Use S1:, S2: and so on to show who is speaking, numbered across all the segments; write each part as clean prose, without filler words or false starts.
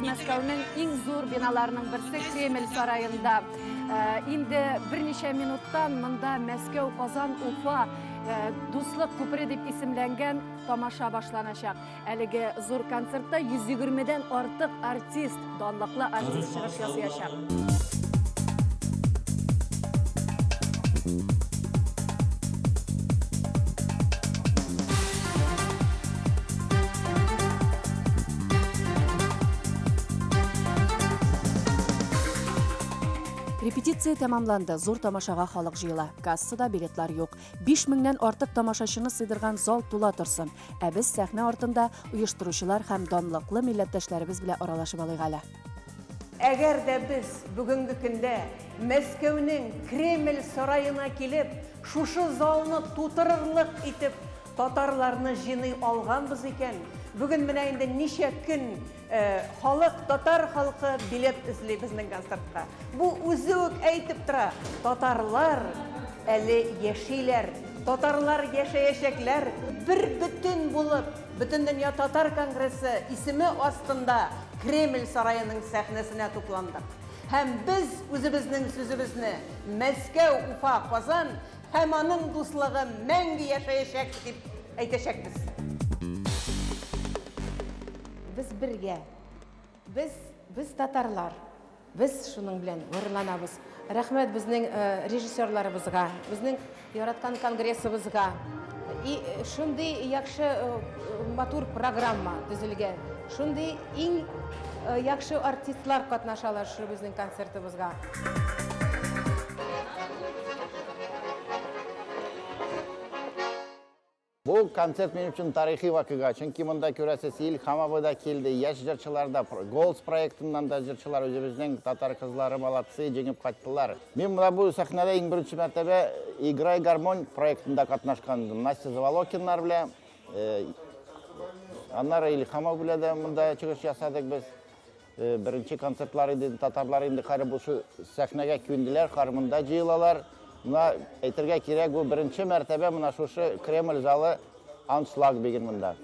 S1: Мәскәүнең иң зур биналарының берсе Кремль сараенда. Инде берничә минуттан монда Мәскәү, Казан, Уфа дуслык күпере дип исемләнгән тамаша башланачак. Әлеге зур концертта 120-дән артык артист, данлыклы артист чыгыш ясаячак. Репетиция тәмамланды, зур тамашага халык җыела. Кассада билетлар юк. 5 меңнән артык тамашачыны сыйдырган зал тула торсын. Ә без сәхнә артында оештыручылар һәм данлыклы милләттәшләребез белән аралашып алыйк әле.
S2: Әгәр дә без бүгенге көндә Мәскәүнең Кремль сараена килеп, шушы залны тутырырлык итеп татарларны җыйный алганбыз икән, бүген менә инде ничә көн халык, татар халкы билет эзли безнең концертка. Бу үзе үк әйтеп тора, татарлар әле яшиләр, татарлар яшәячәкләр, бер бөтен булып, Бөтендөнья татар конгрессы исеме астында Кремль сараеның сәхнәсенә тупландык. Һәм без үзебезнең сүзебезне Мәскәү, Уфа, Казан һәм аның дуслыгы мәңге яшәячәк дип әйтәчәкбез.
S3: Без бергә. Без, без татарлар. Без шуның белән горурланабыз. Рәхмәт безнең режиссерларыбызга, безнең яраткан конгрессыбызга. И шундый яхшы матур программа төзелгән. Шундый иң яхшы артистлар катнашалар шул безнең концертыбызга.
S4: Бу концерт минем өчен тарихи вакыйга, чөнки монда күрәсез, Илһам абый да килде, яшь җырчылар да, Голос проектыннан да җырчылар, үзебезнең татар кызлары молодцы, җиңеп кайттылар. Мин менә бу сәхнәдә иң беренче мәртәбә Играй гармонь проектында катнашкан идем. Настя Заволокиннар белән, аннары Илһам абый белән дә монда чыгыш ясадык без. Беренче концертлар иде, татарлар инде хәзер бу сәхнәгә күнделәр, хәзер монда җыелалар. Менә әйтергә кирәк, бу беренче мәртәбә менә шушы Кремль залы аншлаг бүген монда.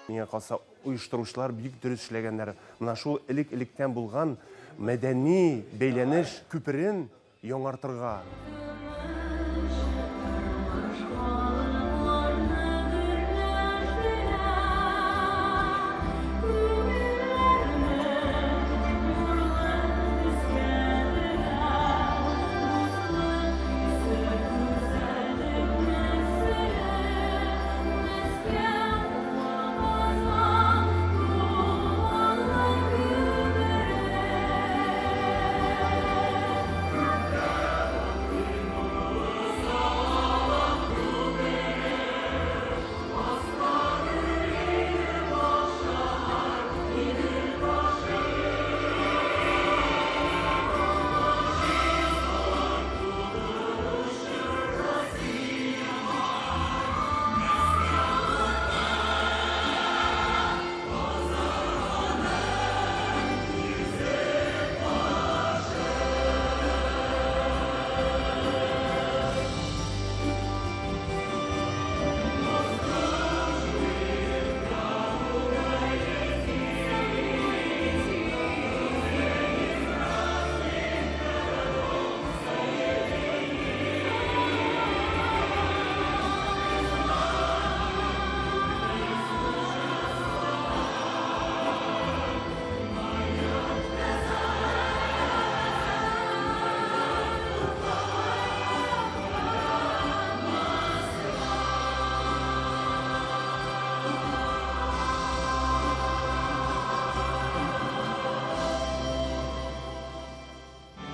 S5: Миңа калса, оештыручылар бик дөрес эшләгәннәр. Менә шул элек-электән булган мәдәни бәйләнеш күперен яңартырга.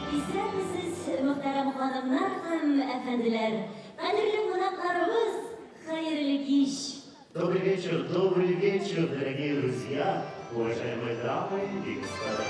S6: Исәнмесез, мөхтәрәм ханымнар һәм әфәнделәр! Кадерле кунакларыбыз, хәерле кич!
S7: Добрый вечер, дорогие друзья, уважаемые дамы и господа.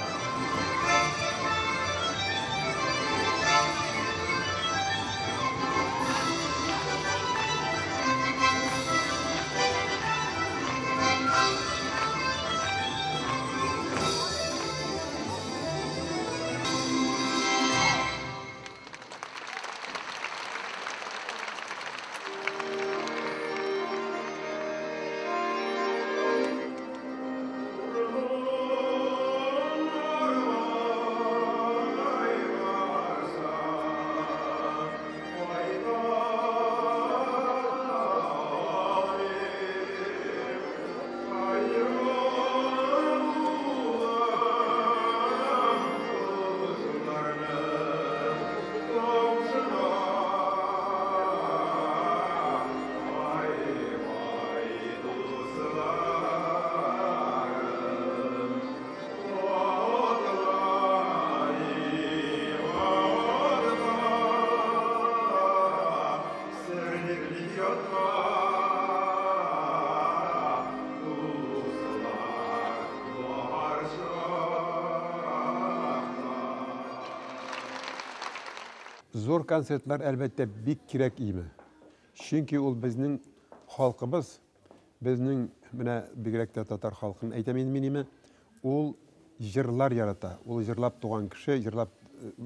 S8: Зур концертлар, әлбәттә, бик кирәк име. Чөнки ул безнең халкыбыз, безнең менә бигрәк тә татар халкын әйтәм инде мин име, ул җырлар ярата. Ул җырлап туган кеше, җырлап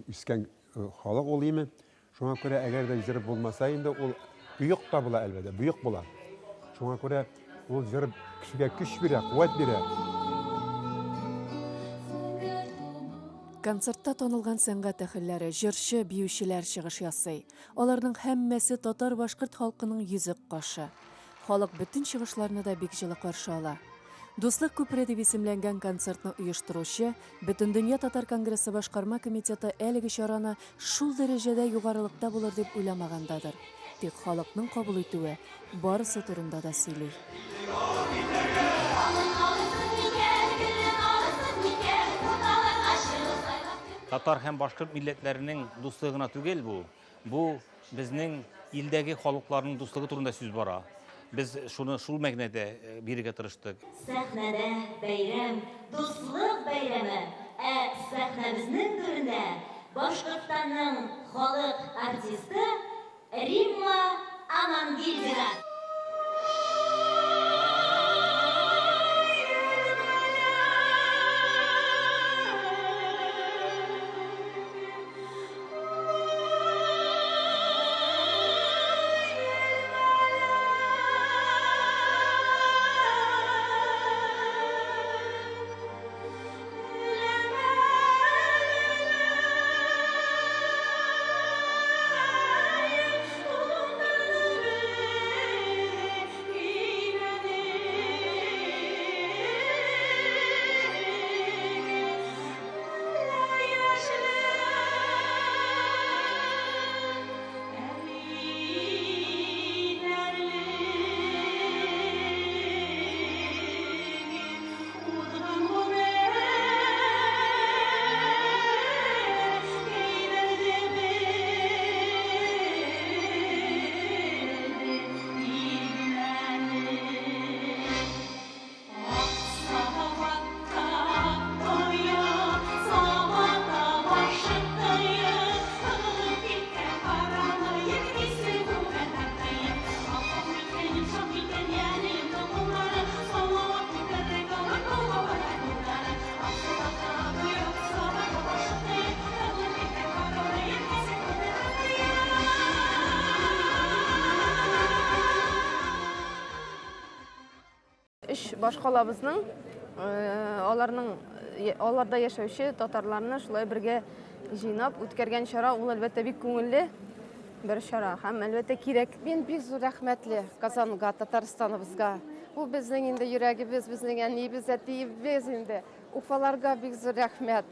S8: үскән халык ул име. Шуңа күрә әгәр дә җыр булмаса инде ул боек та була әлбәттә, боек була. Шуңа күрә ул җыр кешегә көч бирә, куәт бирә.
S1: Концертта танылган сәнгать әһелләре, җырчы, биючеләр чыгыш ясый. Аларның һәммәсе татар-башкорт халкының йөзек кашы. Халык бөтен чыгышларны да бик җылы каршы ала. Дуслык күпере дип исемләнгән концертны оештыручы Бөтендөнья татар конгрессы башкарма комитеты әлеге чараны шул дәрәҗәдә югарылыкта булыр дип уйламагандадыр. Тик халыкның кабул итүе барысы турында да сөйли.
S9: Татар һәм башкорт милләтләренең дуслыгы гына түгел бу. Бу безнең илдәге халыкларның дуслыгы турында сүз бара. Без шуны шул мәгънәдә бирергә тырыштык.
S6: Сәхнәдә бәйрәм, дуслык бәйрәме, ә сәхнәбезнең түрендә Башкортстанның халык артисты Римма Амангилдина.
S10: Өч башкалабызның аларның аларда яшәүче татарларны шулай бергә җыйнап үткәргән чара ул әлбәттә бик күңелле бер чара һәм әлбәттә кирәк.
S3: Мин бик зур рәхмәтле Казанга, Татарстаныбызга. Бу безнең инде йөрәгебез, безнең әниебез, әтиебез инде. Уфаларга бик зур рәхмәт.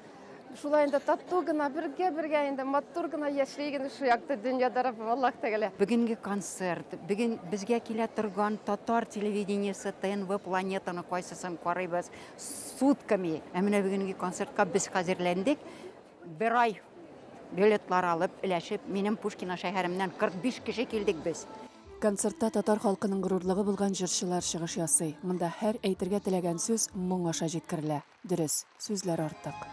S3: Шулай инде тату гына, бергә-бергә инде матур гына яшәйек инде шул якты дөньяда, Раббым Аллаһ Тәгалә.
S11: Бүгенге концерт, бүген безгә килә торган татар телевидениесе ТНВ Планетаны кайсысын карыйбыз сутками. Ә менә бүгенге концертка без хәзерләндек. Бер ай билетлар алып, өләшеп, минем Пушкино шәһәремнән 45 кеше килдек без.
S1: Концертта татар халкының горурлыгы булган җырчылар чыгыш ясый. Монда һәр әйтергә теләгән сүз моң аша җиткерелә. Дөрес, сүзләр артык.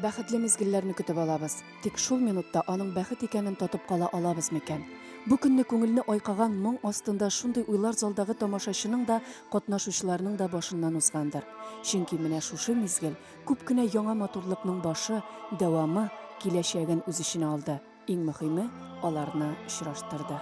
S1: Бәхетле мизгелләрне көтеп алабыз. Тик шул минутта аның бәхет икәнен татып кала алабыз микән? Бу көнне күңелне айкаган моң астында шундый уйлар залдагы тамашачының да, катнашучыларның да башыннан узгандыр. Чөнки менә шушы мизгел күп кенә яңа матурлыкның башы, дәвамы, киләчәген үз эченә алды. Иң мөхиме, аларны очраштырды.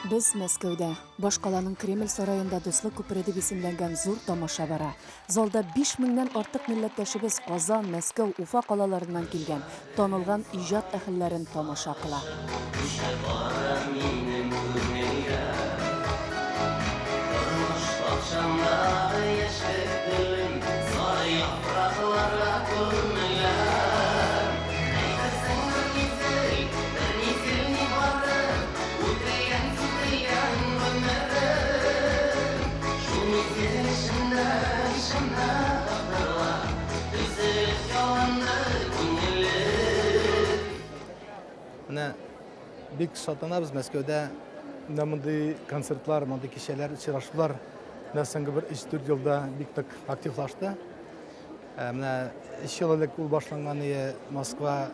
S1: Без Мәскәүдә, башкаланың Кремль сараенда Дуслык күпере дип исемләнгән зур тамаша бара. Залда 5 меңнән артык милләттәшебез Казан, Мәскәү, Уфа калаларыннан килгән танылган иҗат әһелләрен тамаша кыла.
S12: Менә бик шатланабыз Мәскәүдә менә мондый концертлар, мондый кичәләр, очрашулар менә соңгы бер 3-4 елда бик нык активлашты. Менә 3 ел элек ул башланган ие Москва,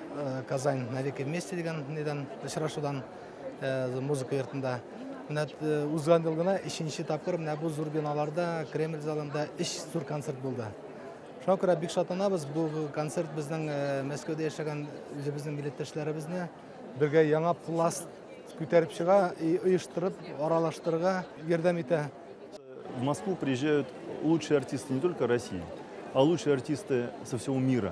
S12: Казань навеки вместе дигән нидән очрашудан музыка йортында. Менә узган ел гына өченче тапкыр менә бу зур биналарда, Кремль залында өч зур концерт булды. Шуңа күрә бик шатланабыз, бу концерт безнең Мәскәүдә яшәгән үзебезнең милләттәшләребезне бергә яңа пласт күтәреп чыга, оештырып, аралаштырырга ярдәм итә.
S13: В Москву приезжают лучшие артисты не только России, а лучшие артисты со всего мира.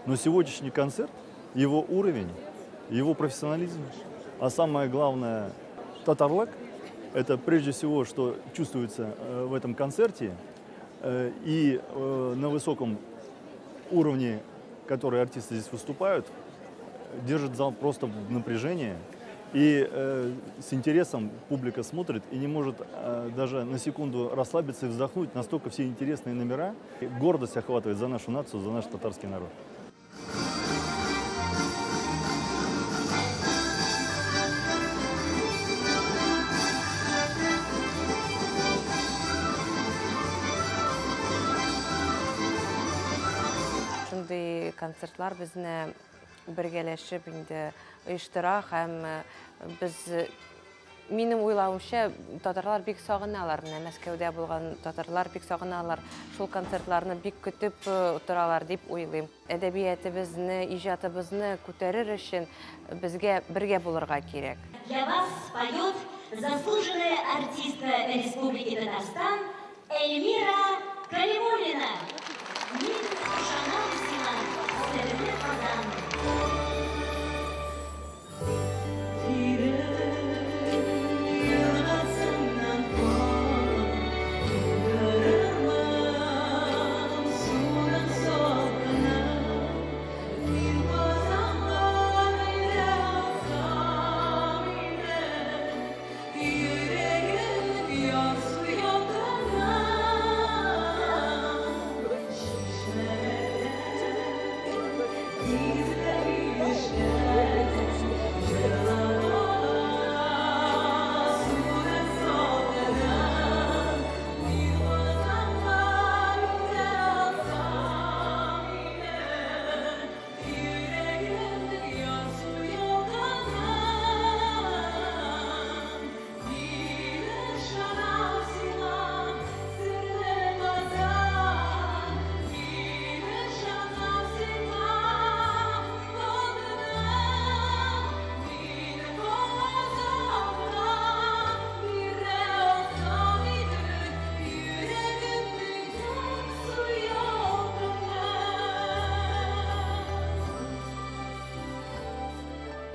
S13: Но сегодняшний концерт, его уровень, его профессионализм, а самое главное, татарлык, это прежде всего, что чувствуется в этом концерте, и на высоком уровне, который артисты здесь выступают, держит зал просто в напряжении. И с интересом публика смотрит и не может даже на секунду расслабиться и вздохнуть, настолько все интересные номера. И гордость охватывает за нашу нацию, за наш татарский народ.
S14: Шундый концертлар безне бергәләшеп инде оештыра һәм без, минем уйлавымча, татарлар бик сагыналар. Менә Мәскәүдә булган татарлар бик сагыналар. Шул концертларны бик көтеп торалар дип уйлыйм. Әдәбиятыбызны, иҗатыбызны күтәрер өчен безгә бергә булырга кирәк.
S6: Для вас поет заслуженная артистка Республики Татарстан Эльмира Калимуллина. Мин ышанам сиңа, серле Казан.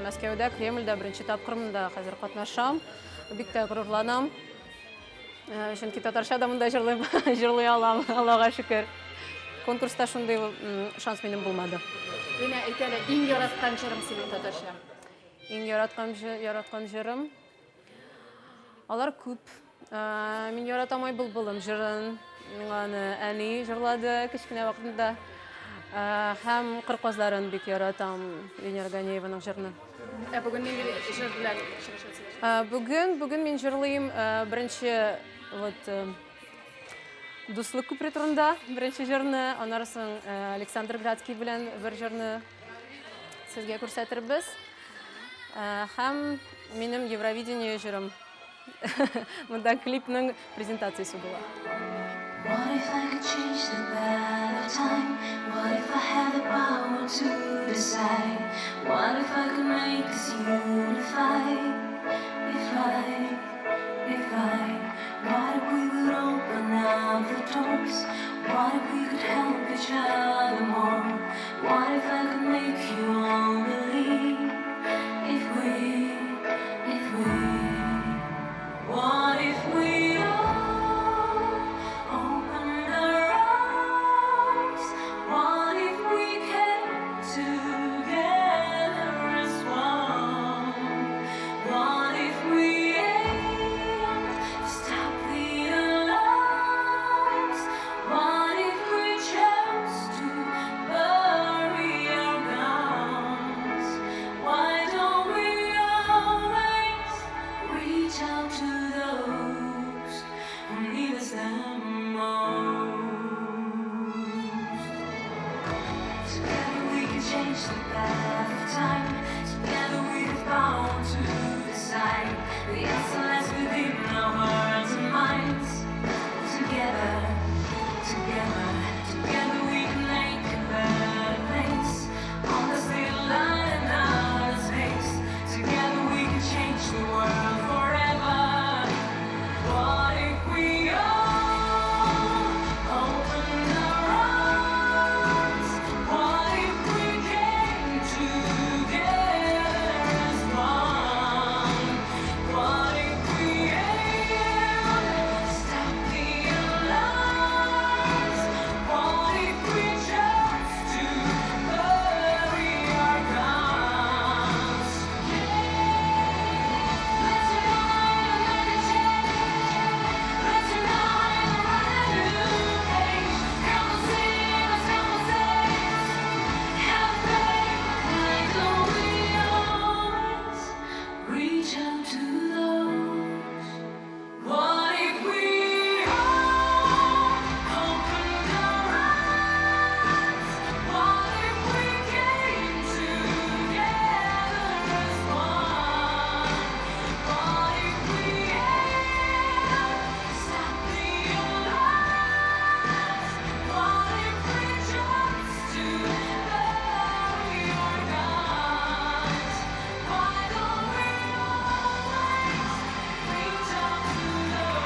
S10: Мәскәүдә, Кремльдә беренче тапкыр монда хәзер катнашам. Бик тә горурланам. Чөнки татарча да монда җырлыйм, җырлый алам, Аллага шөкер. Конкурста шундый шанс минем булмады.
S1: Менә әйт әле, иң яраткан җырың синең татарча?
S10: Иң яраткан җырым. Алар күп. Мин яратам Ай былбылым җырын. Аны әни җырлады кечкенә вакытында. Һәм Кыр казларын бик яратам, Венера Ганееваның җырны.
S1: Ә бүген нинди җыр белән чыгыш ясыйсың?
S10: Бүген мин җырлыйм беренче вот Дуслык күпере турында беренче җырны, аннары соң Александр Градский белән бер җырны сезгә күрсәтербез. Һәм минем Евровидение җырым. Монда клипның презентациясе була.
S15: What if I could change the path of time? What if I had the power to decide? What if I could make us unify? If I, if I, what if we would open up the doors? What if we could help each other more? What if I could make you all believe? If we, if we, what if we all opened our arms? What if we came together as one? What if we aimed to stop the alarms? What if we chose to bury our guns? Why don't we always reach out to those who need us the most? Together we can change the path of time. Together we have power to decide. The answer lies within our hearts and minds. Together, together, together we can make a better place. On this little island outer space. Together we can change the world forever. What if we all opened our arms? What if we came together as one? What if we aimed to stop the alarms? What if we chose to bury our guns? Let's unite and make a change. Let's unite and write a new page. Come and sing, let's come and say, have faith. Why don't we always reach out to those? What if we all opened our arms? What if we came together as one? What if we aimed to stop the alarms? What if we chose to bury our guns? Why don't we always reach out to those?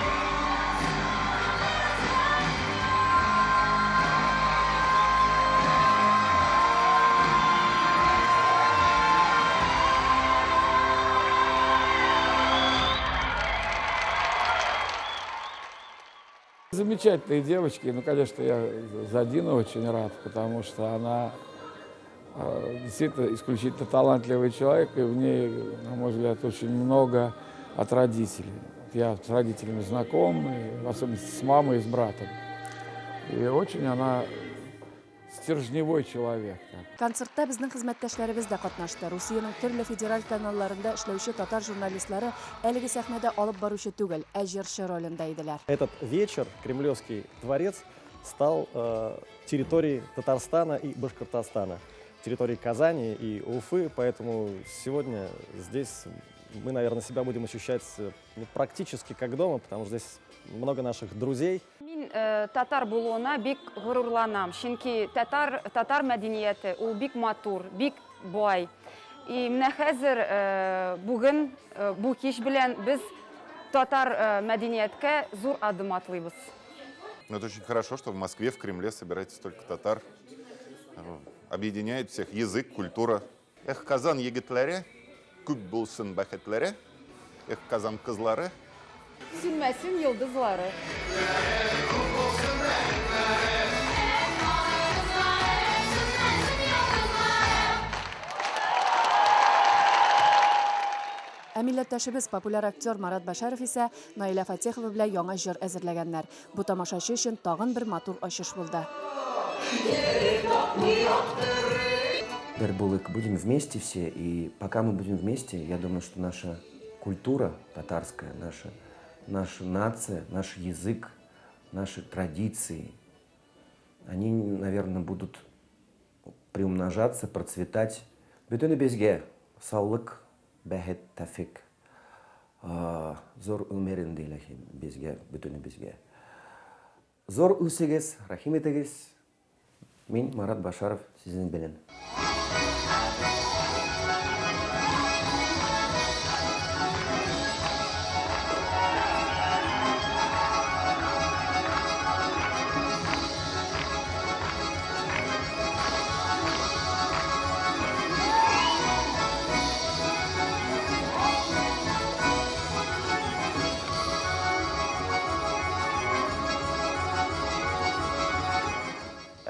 S16: Замечательные девочки. Ну, конечно, я за Дину очень рад, потому что она действительно исключительно талантливый человек, и в ней, на мой взгляд, очень много от родителей. Я с родителями знаком, и в особенности с мамой и с братом. И очень она стержневой человек.
S17: Концертта безнең хезмәттәшләребез дә катнашты. Русиянең төрле федераль каналларында эшләүче татар журналистлары әлеге сәхнәдә алып баручы түгел, ә җырчы ролендә иделәр.
S18: Этот вечер Кремлевский дворец стал территорией Татарстана и Башкортостана, территорией Казани и Уфы, поэтому сегодня здесь мы, наверное, себя будем ощущать практически как дома, потому что здесь много наших друзей.
S19: Мин татар булуына бик горурланам, чөнки татар мәдәнияте ул бик матур, бик бай. И менә хәзер бүген бу кич белән без татар мәдәнияткә зур адым атлыйбыз.
S20: Ну, это очень хорошо, что в Москве, в Кремле собирается столько татар. Объединяет всех язык, культура. Эх, Казан егетләре, күп булсын бәхетләре. Эх, Казан кызлары.
S19: Сүнмәсен йолдызлары.
S17: Ә милләттәшебез популяр актер Марат Башаров исә Наилә Фатехова белән яңа җыр әзерләгәннәр. Бу тамашачы өчен тагын бер матур ачыш булды.
S21: Бер булык, будем вместе все, и пока мы будем вместе, я думаю, что наша культура татарская, наша нация, наш язык, наши традиции, они, наверное, будут приумножаться, процветать. Бөтенебезгә саулык, бәхет, тәүфыйк, зур гомер инде илаһи безгә, бөтенебезгә. Зур үсегез, рәхим итегез. Мин Марат Башаров сезнең белән.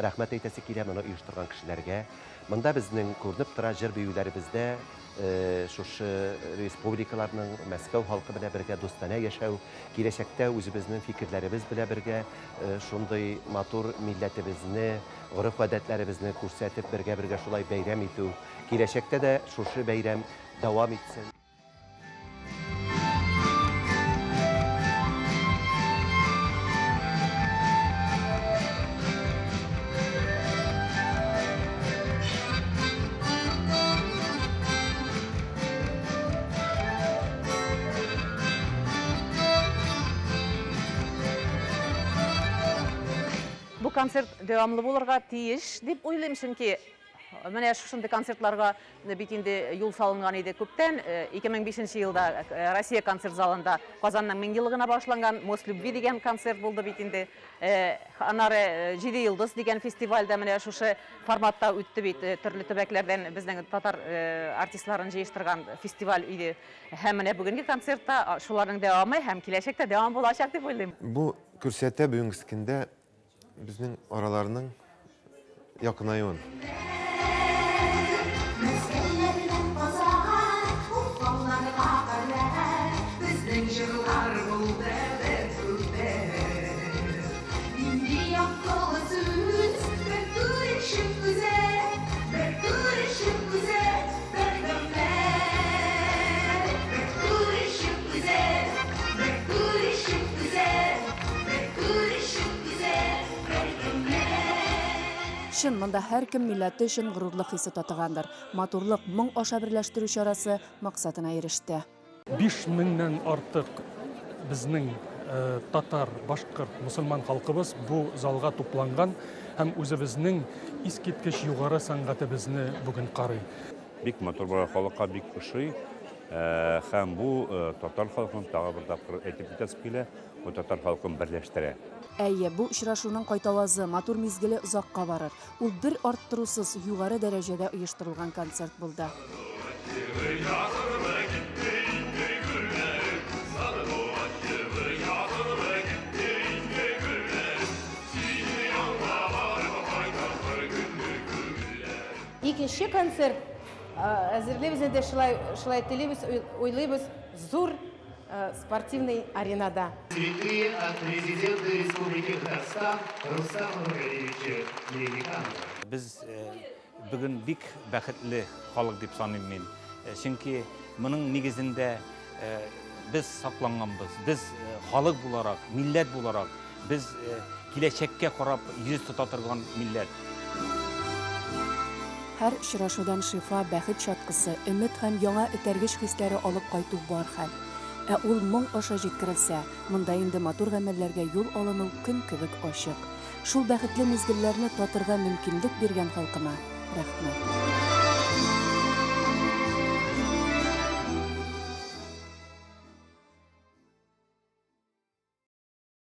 S2: рәхмәт әйтәсе килә моны оештырган кешеләргә. Монда безнең күренеп тора җыр-биюләребездә шушы республикаларның Мәскәү халкы белән бергә дустанә яшәү, киләчәктә үзебезнең фикерләребез белән бергә шундый матур милләтебезне, гореф-гадәтләребезне күрсәтеп бергә-бергә шулай бәйрәм итү. Киләчәктә дә шушы бәйрәм дәвам итсен.
S22: Бу концерт дәвамлы булырга тиеш дип уйлыйм, чөнки Менә шушындый концертларга бит инде юл салынган иде күптән. 2005 нче елда Россия концерт залында Казанның 1000 еллыгына багышланган Мост любви дигән концерт булды бит инде. Аннары Җиде йолдыз дигән фестиваль дә менә шушы форматта үтте бит. Төрле төбәкләрдән безнең татар артистларын җыештырган фестиваль иде. Һәм менә бүгенге концерт та шуларның дәвамы һәм киләчәктә дәвам булачак дип уйлыйм.
S23: Бу күрсәтә бүгенге көндә Безнең араларның якынаюын.
S17: Чын, монда һәркем милләте өчен горурлык хисе татыгандыр. Матурлык, моң аша берләштерү чарасы максатына иреште.
S24: 5 меңнән артык безнең татар, башкорт, мосылман халкыбыз бу залга тупланган һәм үзебезнең искиткеч югары сәнгатебезне бүген карый.
S25: Бик матур бара, халыкка бик ошый. Һәм бу татар халкын тагы бер тапкыр әйтеп китәсем килә, бу татар халкын берләштерә.
S17: Әйе, бу очрашуның кайтавазы, матур мизгеле озакка барыр. Ул бер арттырусыз, югары дәрәҗәдә оештырылган концерт булды.
S26: Икенче концерт әзерлибез инде, шулай, шулай телибез, уйлыйбыз, зур спортивный аренада.
S7: Цветы от президента Республики Татарстан Рустама Нургалиевича Минниханова.
S9: Без бүген бик бәхетле халык дип саныйм мин. Чөнки моның нигезендә без сакланганбыз. Без халык буларак, милләт буларак, без киләчәккә карап йөз тота торган милләт.
S17: Һәр очрашудан шифа, бәхет чаткысы, өмет һәм яңа этәргеч хисләре алып кайту бар хәл. Ә ул моң аша җиткерелсә, монда инде матур гамәлләргә юл алыну көн кебек ачык. Шул бәхетле мизгелләрне татырга мөмкинлек биргән халкыма рәхмәт.